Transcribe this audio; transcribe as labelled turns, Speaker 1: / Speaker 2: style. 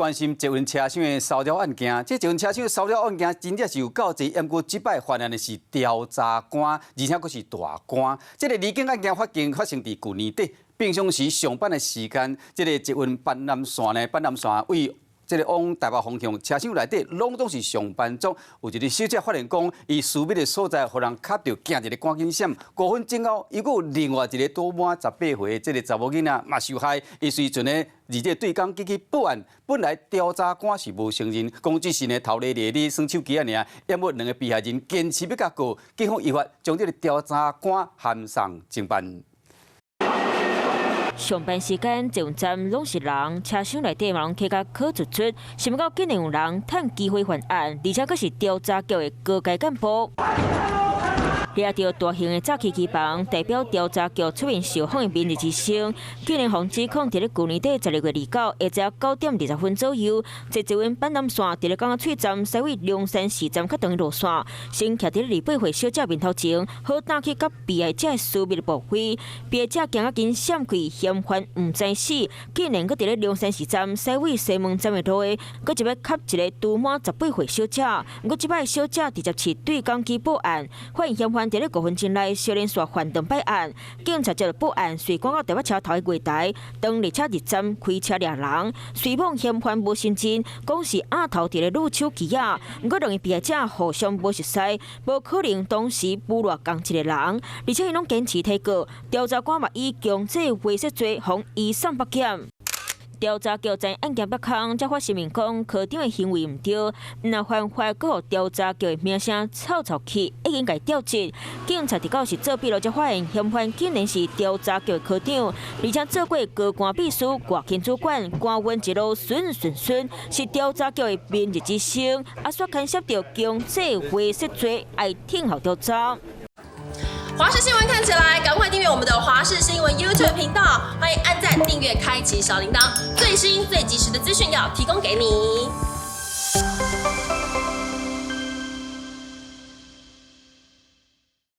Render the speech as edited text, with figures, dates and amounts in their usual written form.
Speaker 1: 關心捷運車廂的騷擾案件。這捷運車廂騷擾案件真正是有夠濟，毋過這擺犯案的是調查官，而且閣是大官。這个離境案件發生佇舊年底，平常時上班的時間，這个捷運板南線呢，板南線位這个往台北方向車廂內底，攏總是上班族。有一个小姐發現講，伊私密的所在，予人卡著，驚一个趕緊閃。5分鐘後，又閣有另外一个拄滿18歲這个查某囡仔嘛受害，伊隨陣呢，而且對講機去報案。本來調查官是無承認，講只是呢偷咧咧咧耍手機仔爾。毋過兩个被害人堅持欲共告，警方依法將這个調查官函送偵辦。
Speaker 2: 上班時間，捷運站攏是人，車廂內底嘛攏客甲可足足，想欲到竟然有人趁機會犯案，而且閣是調查局的高階幹部。掠著大型的詐欺機房，代表調查局出面受訪的明日之星，竟然予指控佇咧舊年底12月29下晝9點20分左右，坐捷運板南線佇咧港仔翠站駛往龍山寺站較長的路線，先徛佇咧28歲小姐面頭前，好膽去佮被害者私密的部位，被害者驚啊緊閃開，嫌犯毋知死，竟然閣佇咧龍山寺站駛往西門站的路下，閣一擺㧬一个拄滿十八歲小姐，毋過這擺小姐直接持對講機報案，發現嫌犯佇咧5分鐘內相連續犯兩擺案，警察接到報案，隨趕到台北車頭的月台，當列車入站開車掠人，雖罔嫌犯無承認，講是鴨頭佇咧擼手機仔，毋過兩个被害者互相無熟似，無可能同時俘虜仝一个人，而且𪜶攏堅持提告，調查官嘛以強制猥褻罪予移送北檢。調查局知案件曝空，才發聲明講科長的行為毋對，若犯法，閣予調查局的名聲臭臭去，已經共調職。警察佇到時做筆錄才發現，嫌犯竟然是調查局的科長，而且做過高官秘書、外勤主管，官運一路順順順，是調查局的明日之星，啊，煞牽涉著強制猥褻罪，愛聽候調查。
Speaker 3: 華視新聞看起來，趕快訂閱我們的華視新聞 YouTube 頻道，歡迎按讚、訂閱、開啟小鈴鐺，最新最及時的資訊要提供給你。